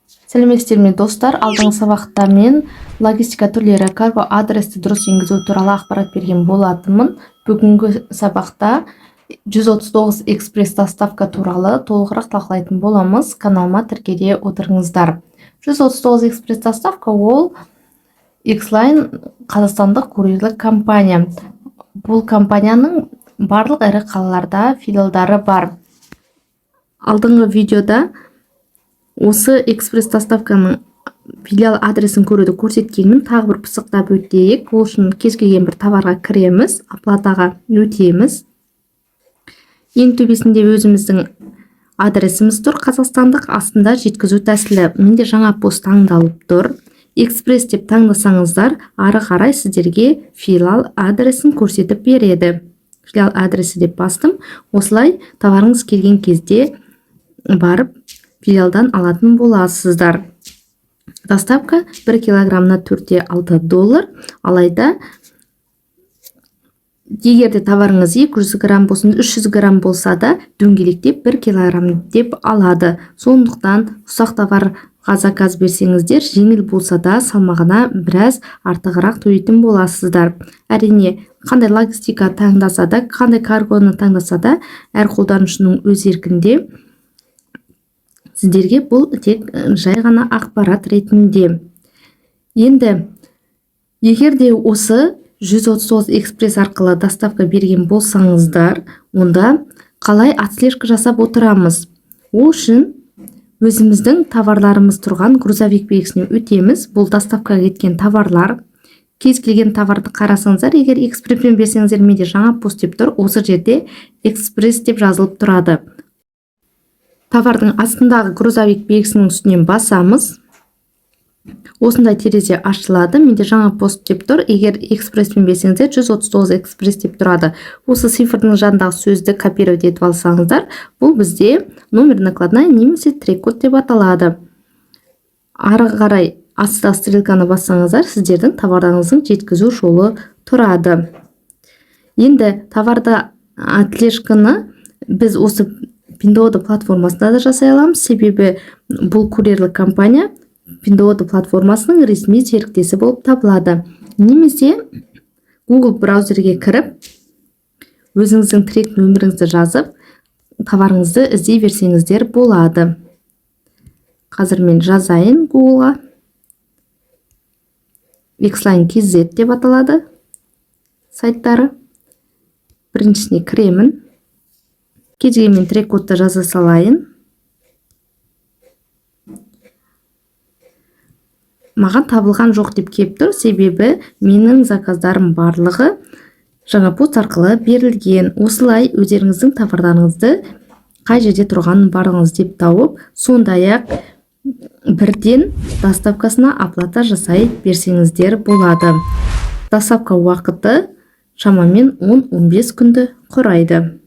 Сәлеметсіздер ме, достар! Алдыңғы сабақта мен логистика түрлері, карго адресті дұрыс енгізу туралы ақпарат берген болатынмын. Бүгінгі сабақта 139 экспресс доставка туралы толығырақ талқылайтын боламыз. Каналыма тіркеле отырыңыздар. 139 экспресс доставка — ол Xline қазақстандық курьерлік компания. Бұл компанияның барлық ірі қалаларда филиалдары бар. Алдыңғы видеода осы экспресс доставканың филиал адресін көруді көрсеткенмін. Тағы бір пысықтап өтейік. Ол үшін кез келген бір товарға кіреміз, оплатаға өтеміз. Ең төбесінде өзіміздің адресіміз тұр, қазақстандық, астында жеткізу тәсілі. Менде жаңа пост таңдалып тұр. Экспресс деп таңдасаңыздар, ары қарай сіздерге филиал адресін көрсетіп береді. Филиал адресі деп бастым. Осылай товарыңыз келген кезде барып филиалдан алатын боласыздар. Доставка 1 килограммына 4,6 доллар. Алайда егер де товарыңыз 200 грамм болсын, 300 грамм болса да, дөңгелектеп 1 килограмм деп алады. Сондықтан ұсақ товарға заказ берсеңіздер, жеңіл болса да, салмағына біраз артығырақ төлейтін боласыздар. Әрине, қандай логистика таңдаса да, қандай каргоны таңдаса да, әр қолданушының өз еркінде. Сіздерге бұл тек жай ғана ақпарат ретінде. Енді егер де осы 139 экспресс арқылы доставка берген болсаңыздар, онда қалай отслежка жасап отырамыз? Ол үшін өзіміздің товарларымыз тұрған грузовик белгісіне өтеміз. Бұл доставкаға кеткен товарлар. Кез келген товарды қарасаңыздар, егер экспресспен берсеңіздер, менде жаңа пост деп тұр, осы жерде экспресс деп жазылып тұрады. Товардың астындағы грузовик белгісінің үстінен басамыз, осындай терезе ашылады. Менде жаңа пост деп тұр. Егер экспресспен берсеңіздер, 139 экспресс деп тұрады. Осы цифрдың жанындағы сөзді копировать етіп алсаңыздар, бұл бізде номер накладная немесе трек код деп аталады. Ары қарай астыдағы стрелканы бассаңыздар, сіздердің товарларыңыздың жеткізу жолы тұрады. Енді товарды отслежканы біз осы Пиндуодуо платформасында да жасай аламыз, себебі бұл курьерлік компания Пиндуодуо платформасының ресми серіктесі болып табылады. Немесе Google браузерге кіріп, өзіңіздің трек нөміріңізді жазып, товарыңызды іздей берсеңіздер болады. Қазір мен жазайын Googleға. Xline KZ деп аталады сайттары. Біріншісіне кіремін. Кез келген трек кодты жаза салайын. Маған табылған жоқ деп келіп тұр, себебі менің заказдарым барлығы жаңа пост арқылы берілген. Осылай өздеріңіздің товарларыңызды қай жерде тұрғанын барлығын іздеп тауып, сондай ақ бірден доставкасына оплата жасай берсеңіздер болады. Доставка уақыты шамамен 10-15 күнді құрайды.